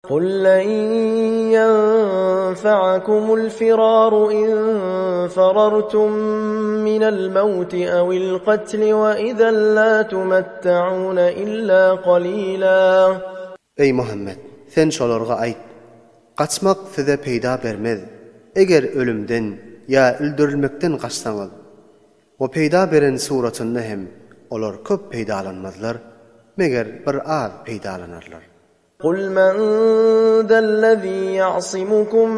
Kul len ýenfe'akumul firaru in farartum minel mewti ewil katli we izen la tumetta'une illa qalila. Eý, Muhammet! Sen şolarga aýt, Gaçmak size peýda bermez, eger ölümden ýa öldürilmekden gaçsaňyz. We peýda beren suratynda hem olar köp peýdalanmazlar, meger bir az peýdalanarlar. Kul men zellezî ýa'simukum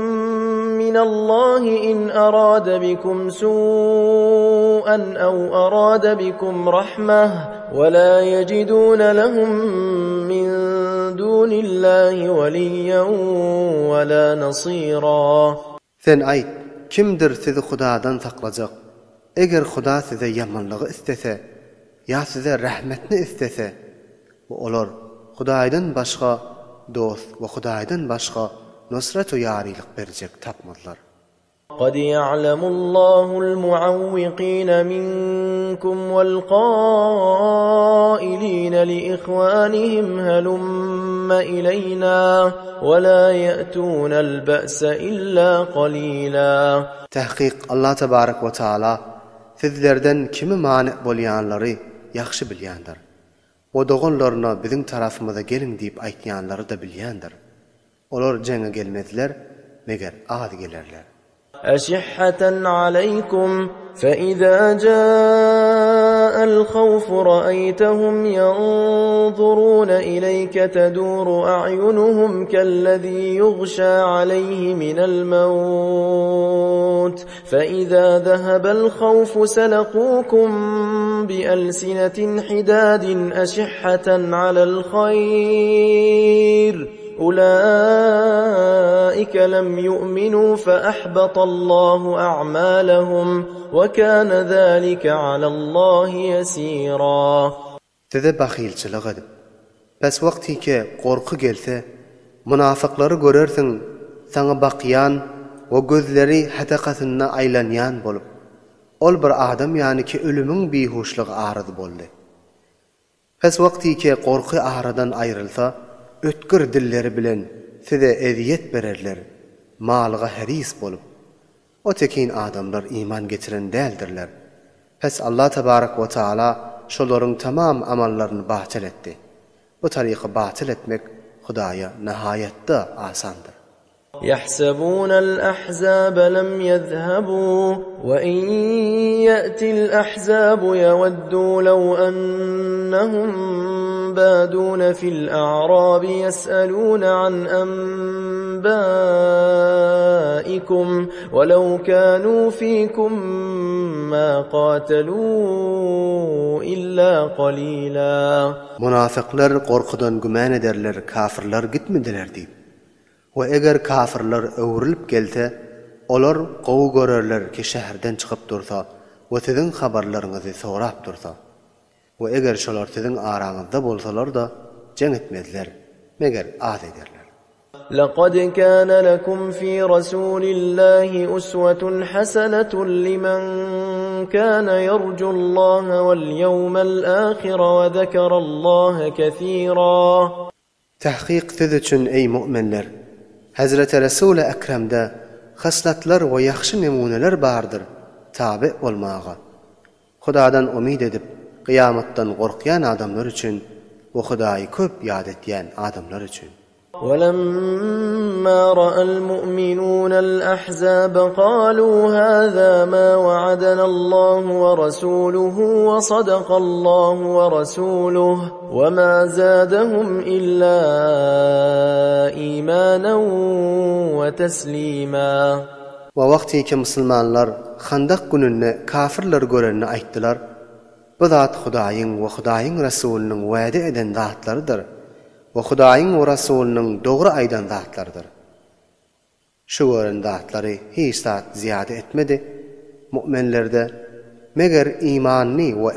minallahi in arada bikum su'an ew arada bikum rahmeh we lâ yecidûne lehum min dûnillâhi weliyyen we lâ nasîrâ. Sen aýt, Kimdir sizi Hudadan saklajak? Eger Huda size ýamanlygy islese, ýa size rähmetini islese, we olar Hudaýdan başga dost we Hudaýdan başga nusrat-u ýarylyk berjek tapmazlar. Kad ýa'lemullahu l-mu'awwikine minkum wal-ka'iline li-ihwanihim halumma ileýna we la ýe'tunel ba'se illa qalila. Tahkyk Allah tebarek we taala sizlerden kimi many bolýanlary ýagşy bilýändir. We doganlaryna biziň tarafymyza geliň diýip aýtýanlary-da bilýändir. Olar jeňe gelmezler, meger az gelerler. Eşihheten aleýkum, fe-izâ câ'el havfu ra'eýtehum ýanzurûne ileýke tedûru a'ýunuhum kellezî ýugşâ aleýhi minel mewt, fe-izâ zehebel havfu selekûkum bi-elsinetin hidâdin eşihheten alel haýr. Ulaike lem yu'minu fe ahbatallahu a'malahum we kana zalike alallahi yesira. Size bahylçylyk edip, pes wagtyke gorky gelse, mynafyklary görersiň saňa bakýan we gözleri hadakasynda aýlanýan bolup, ol bir adam ýany ki ölümiň bihuşlygy aryz boldy. Pes wagtyke gorky aradan aýrylsa, ötgür dilleri bilen size ezýet bererler, malga heris bolup. O tekin adamlar iman getiren däldirler. Pes Allah tebarek we taala şolaryň tamam amallaryny batyl etdi. Bu taryky batyl etmek Hudaýa nahaýatda asandyr. Ýahsebunel ahzabe lem ýezhebu we in ýe'til ahzabu ýeweddu lew ennehum badune fil a'rabi ýes'elune an enbaikum we lew kanu fikum ma katelu illa qalila. Munafyklar gorkudan güman ederler kafyrlar gitmediler diýip. We eger kafyrlar öwrülip gelse, olar gowy görerler ki şäherden çykyp dursa we siziň habarlaryňyzy sorap dursa. We eger şolar siziň araňyzda bolsalar-da, jeň etmezler, meger az ederler. Lekad kâne lekum fî Rasûlillâhi usvetun hasenetun limen kâne yercullâhe vel yevmel âhire ve zekerallâhe kesîrâ. Tahkyk siz üçin, eý, mu'minler, Hezreti Resuly Ekremde haslatlar we ýagşy nemuneler bardyr, taby bolmaga. Hudadan umyt edip, kyýamatdan gorkýan adamlar üçin we Hudaýy köp ýat etýän adamlar üçin. Welemma ra'al mu'minunal ahzaba kalu haza ma wa'adanallahu we rasuluhu we sadakallahu we rasuluhu. We ma zadahum illa imanan we teslima. We wagtyky musulmanlar Handak gününde kafyrlary görende aýtdylar, Bu zat Hudaýyň we Hudaýyň Resulynyň wade eden zatlarydyr we Hudaýyň we Resulynyň dogry aýdan zatlarydyr. Şu gören zatlary hiç zat zyýada etmedi, mu'minlerde, meger imanyny we.